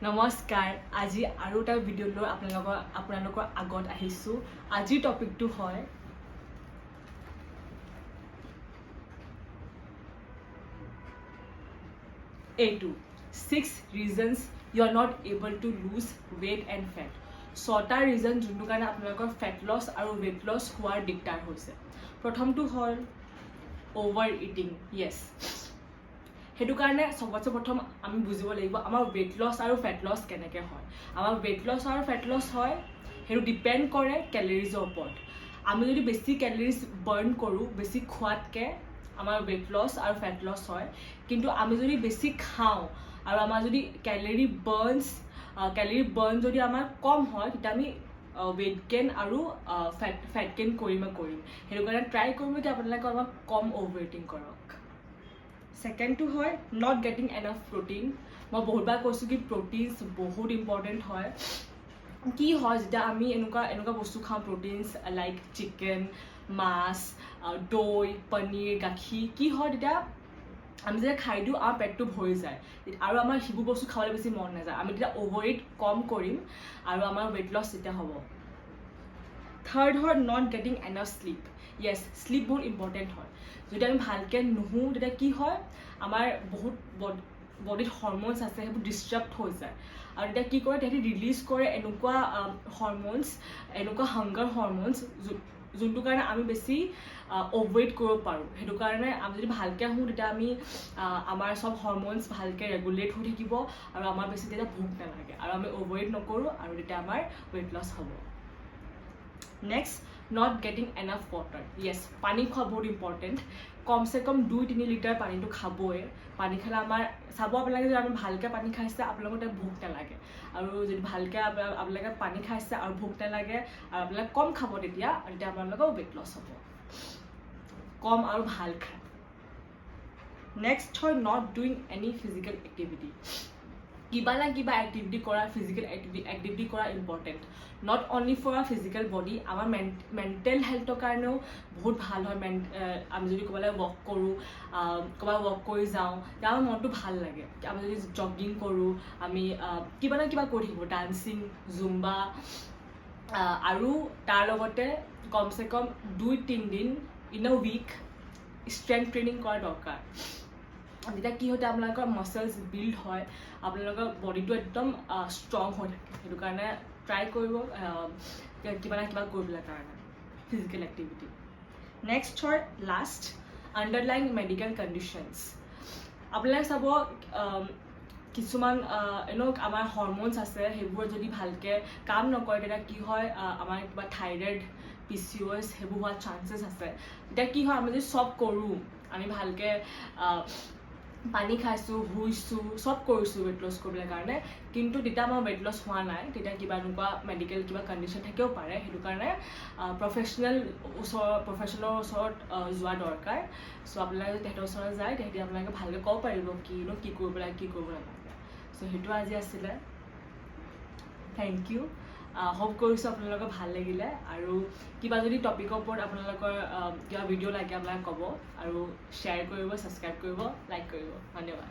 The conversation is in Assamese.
নমস্কাৰ। আজি আৰু এটা ভিডিঅ' লৈ আপোনালোকৰ আগত আহিছোঁ। আজিৰ টপিকটো হয় এইটো, "Six reasons you are not able to lose weight and fat." ছটা ৰিজন যোনটো কাৰণে আপোনালোকৰ ফেট লছ আৰু ৱেইট লছ হোৱাৰ দিগদাৰ হৈছে। প্ৰথমটো হ'ল অ'ভাৰ ইটিং। য়েছ, সেইটো কাৰণে চবতছে প্ৰথম আমি বুজিব লাগিব আমাৰ ৱেইট লছ আৰু ফেট লছ কেনেকৈ হয়। আমাৰ ৱেইট লছ আৰু ফেট লছ হয়, সেইটো ডিপেণ্ড কৰে কেলেৰিজৰ ওপৰত। আমি যদি বেছি কেলেৰিজ বাৰ্ণ কৰোঁ বেছি খোৱাতকৈ, আমাৰ ৱেইট লছ আৰু ফেট লছ হয়। কিন্তু আমি যদি বেছি খাওঁ আৰু আমাৰ যদি কেলেৰি বাৰ্ণ যদি আমাৰ কম হয়, তেতিয়া আমি ৱেইট গেইন আৰু ফেট ফেট গেইন কৰিমেই কৰিম। সেইটো কাৰণে ট্ৰাই কৰিব কি আপোনালোকে অলপ কম অ'ভাৰ ইটিং কৰক। ছেকেণ্ডটো হয় not getting enough protein. মই বহুতবাৰ কৈছোঁ কি প্ৰটিনছ বহুত ইম্পৰ্টেণ্ট হয়। কি হয়, যেতিয়া আমি এনেকুৱা এনেকুৱা বস্তু খাওঁ, প্ৰটিনছ লাইক চিকেন, মাছ, দৈ, পনীৰ, গাখীৰ, কি হয়, তেতিয়া আমি যেতিয়া খাই দিওঁ, আমাৰ পেটটো ভৰি যায় আৰু আমাৰ সেইবোৰ বস্তু খাবলৈ বেছি মন নাযায়। আমি তেতিয়া অ'ভাৰ it কম কৰিম আৰু আমাৰ ৱেইট লছ তেতিয়া হ'ব। থাৰ্ড হয় not getting enough sleep. Yes, sleep বহুত ইম্পৰ্টেণ্ট হয়। যদি আমি ভালকৈ নুশোঁ, তেতিয়া কি হয়, আমাৰ বহুত বডিত হৰম'নছ আছে, সেইবোৰ ডিষ্টাৰ্ব হৈ যায়। আৰু তেতিয়া কি কৰে, তেহেঁতি ৰিলিজ কৰে এনেকুৱা হৰম'নছ, এনেকুৱা হাংগাৰ হৰম'নছ, যোনটো কাৰণে আমি বেছি অ'ভাৰ কৰিব পাৰোঁ। সেইটো কাৰণে আমি যদি ভালকৈ শুওঁ, তেতিয়া আমি আমাৰ চব হৰম'নছ ভালকৈ ৰেগুলেট হৈ থাকিব আৰু আমাৰ বেছি তেতিয়া ভোক নালাগে আৰু আমি অ'ভাৰ নকৰোঁ আৰু তেতিয়া আমাৰ ৱেইট লছ হ'ব। Next, not getting enough water. Yes, পানী খোৱা বহুত ইম্পৰ্টেণ্ট। কমচে কম 2-3 লিটাৰ পানীটো খাবই। পানী খালে আমাৰ, চাব আপোনালোকে, যদি আমি ভালকৈ পানী খাইছে, আপোনালোকৰ তেতিয়া ভোক নালাগে। আৰু যদি ভালকৈ আপোনালোকে পানী খাইছে আৰু ভোক নালাগে আৰু আপোনালোকে কম খাব, তেতিয়া তেতিয়া আপোনালোকৰ ৱেইট লছ হ'ব কম আৰু ভাল খায়। নেক্সট হয় not doing any physical activity. কিবা না কিবা এক্টিভিটি কৰা, ফিজিকেল এক্টিভিটি কৰা important, not only for our physical body, আমাৰ মেণ্টেল হেল্থৰ কাৰণেও বহুত ভাল হয়। আমি যদি ক'ৰবালৈ ৱাক কৰোঁ, ক'ৰবাত ৱাক কৰি যাওঁ, তেতিয়া আমাৰ মনটো ভাল লাগে। আমি যদি জগিং কৰোঁ, আমি কিবা না কিবা কৰি থাকিব, ডান্সিং, জুম্বা, আৰু তাৰ লগতে কমচে কম 2-3 দিন in a week strength training কৰা দৰকাৰ। তেতিয়া কি হয়, আপোনালোকৰ মাছলছ বিল্ড হয়, আপোনালোকৰ বডিটো একদম ষ্ট্ৰং হৈ থাকে। সেইটো কাৰণে ট্ৰাই কৰিব কিবা না কিবা কৰিবলৈ কাৰণে ফিজিকেল এক্টিভিটি। নেক্সট হয় লাষ্ট, আণ্ডাৰলাইং মেডিকেল কণ্ডিশ্যনছ। আপোনালোকে চাব, কিছুমান এনেও আমাৰ হৰম'নছ আছে, সেইবোৰ যদি ভালকৈ কাম নকৰে, তেতিয়া কি হয়, আমাৰ কিবা থাইৰইড, পিচিঅ'এছ সেইবোৰ হোৱাৰ চান্সেছ আছে। তেতিয়া কি হয়, আমি যদি চব কৰোঁ, আমি ভালকৈ পানী খাইছোঁ, শুইছোঁ, চব কৰিছোঁ ৱেইট লছ কৰিবলৈ কাৰণে, কিন্তু তেতিয়া আমাৰ ৱেইট লছ হোৱা নাই, তেতিয়া কিবা এনেকুৱা মেডিকেল কিবা কণ্ডিশ্যন থাকিব পাৰে। সেইটো কাৰণে প্ৰফেচনেলৰ ওচৰত যোৱা দৰকাৰ। চ' আপোনালোকে যদি তেহেঁতৰ ওচৰত যায়, তেহেঁতি আপোনালোকে ভালকৈ ক'ব পাৰিব কিনো কি কৰিব লাগে, কি কৰিব নালাগে। চ' সেইটো আজি আছিলে। Thank U. Hope কৰিছোঁ আপোনালোকৰ ভাল লাগিলে আৰু কিবা যদি টপিকৰ ওপৰত আপোনালোকৰ কিবা ভিডিঅ' লাগে, আপোনালোকে ক'ব আৰু শ্বেয়াৰ কৰিব, ছাবস্ক্ৰাইব কৰিব, লাইক কৰিব। ধন্যবাদ।